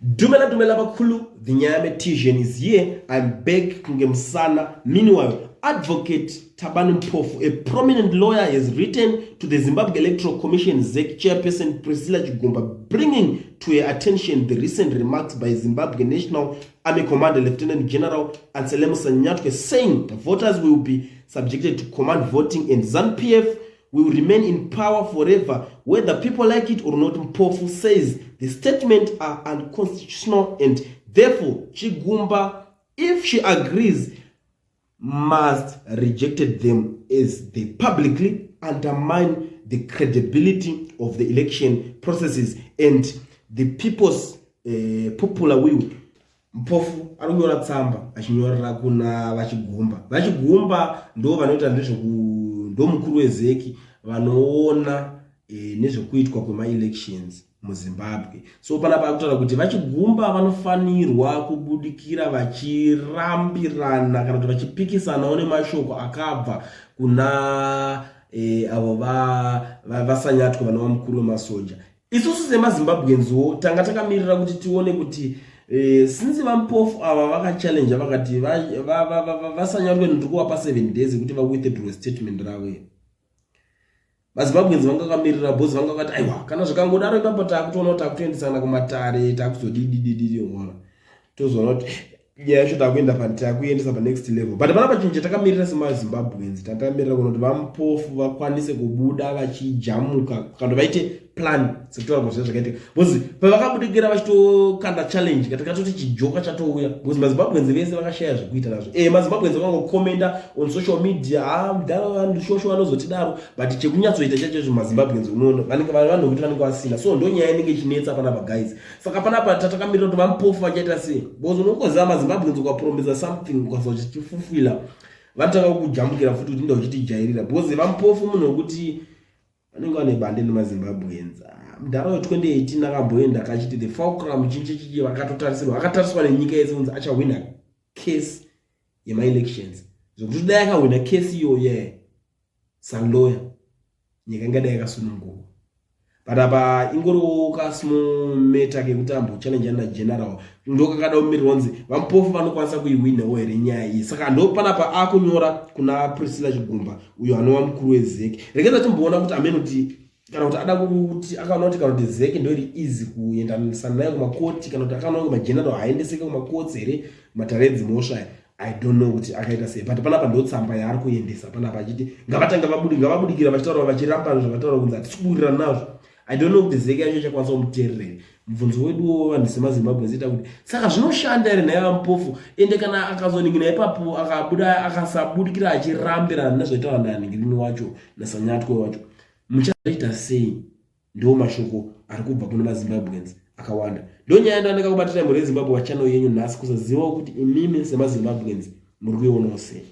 Dumela dumela bakhulu, the Nyayametician is here. I'm back kunge musana. Meanwhile, Advocate Thabani Mpofu, a prominent lawyer, has written to the Zimbabwe Electoral Commission ZEC chairperson Priscilla Chigumba, bringing to her attention the recent remarks by Zimbabwe National Army Commander Lieutenant General Anselmo Sanyatwe saying voters will be subjected to command voting and ZANU-PF will remain in power forever whether people like it or not. Mpofu says the statement are unconstitutional and therefore Chigumba, if she agrees, must rejected them as they publicly undermine the credibility of the election processes and the people's popular will. Mpofu ari kunyora tsamba achinyorera kuna VaChigumba. VaChigumba ndo vanoita nezveku ndo mukuru weZEC vanoona nezvekuitwa kwemaelections muZimbabwe. So panapa akutaura kuti VaChigumba vanofanirwa kubudikira vachirambirana kana kuti vachipikisanawo nemashoko akabva kuna avo vaSanyatwe vanova mukuru wemasoja. Isusu semaZimbabweanswo tanga takamirira kuti tione kuti since VaMpofu ava vakachallenja vakati vaSanyatwe ndiri kuvapa 7 days kuti vawithdraw statement ravo iri, maZimbabweans vanga vakamirira because vanga vakati aiwa, kana zvikangodaro ipapo taakutoona kuti takutoendesana kumatare, takuzodididididi ona tozoona kuti nyaya yacho takuenda takuendesa panext level. But panapa chinhu chatakamirira semaZimbabweans, tatakamirira kuona kuti VaMpofu vakwanise kubuda vachijamuka kana vaite plan sekutaura kuti zvakaitika, because pavakabudikira vachitokanda challenge katakatoti chijoka chatouya, because maZimbabweans vese vakashaya zvekuita nazvo. MaZimbabweans vakangokomenda on social media, ha mudhara shosho vanozotidaro, but chekunyatsoita chacho maZimbabweans unoona vanenge vanhu kuti vanenge vasina. So ndo nyaya inenge ichinetsa panapa, guys. Saka panapa tatakamirira kuti VaMpofu vachaita sei, because unongoziva maZimbabweans ukapromisa something ukasa uchichifufila vanotanga kujamukira futi kuti inda uchitijairira, because VaMpofu munhu wekuti vanenge vane bande nemaZimbabweans. Mudhara we2018 akamboenda akachiti the fulcrum chinchi chichi vakatotarisirwa, akatariswa nenyika yese kunzi achahwina case yemaelections, zvokuti dai akahwina case iyoyo salawyer nyika ingadai yakasununguka. But apa ingoriwo kasmall matter kekuti ambochallenge nageneral ndo kakada kumirirwa kunzi VaMpofu vanokwanisa kuihwinawo here nyaya iyi. Saka ndo panapa akunyora kuna Priscilla Chigumba uyo anova mukuru weZEC. Regedza timboona kuti amene kuti kana kuti ada kuti akaona kuti kana kuti ZEC ndo iri easy kuendanisana nayo kumakoti, kana kuti akaona kuti mageneral haaendeseke kumakotsi here, matare edzimhosva. I don't know kuti akaita sei, but panapa ndo tsamba yaari kuendesa panapa achiti ngavatanga ngavabudikira vachitaura vachiramba zvavataura kunzi hatisi kubudirana nazvo. I don't know kuti ZEC yacho ichakwanisa kumuteerera here. Mubvunzo weduwo vanhu semaZimbabwe ziita kuti saka zvinoshanda here nhai VaMpofu? Ende kana akazoningina ipapo akabuda akasabudikira achirambirana nezvaitaura naningirini wacho naSanyatwe wacho, muchazoita sei? Ndo mashoko ari kubva kune maZimbabweans akawanda. Ndo nyaya ndandakakubatira mhuri yeZimbabwe pachannel yenyu nhasi, kusazivawo kuti imimi semaZimbabweans muri kuionawo sei.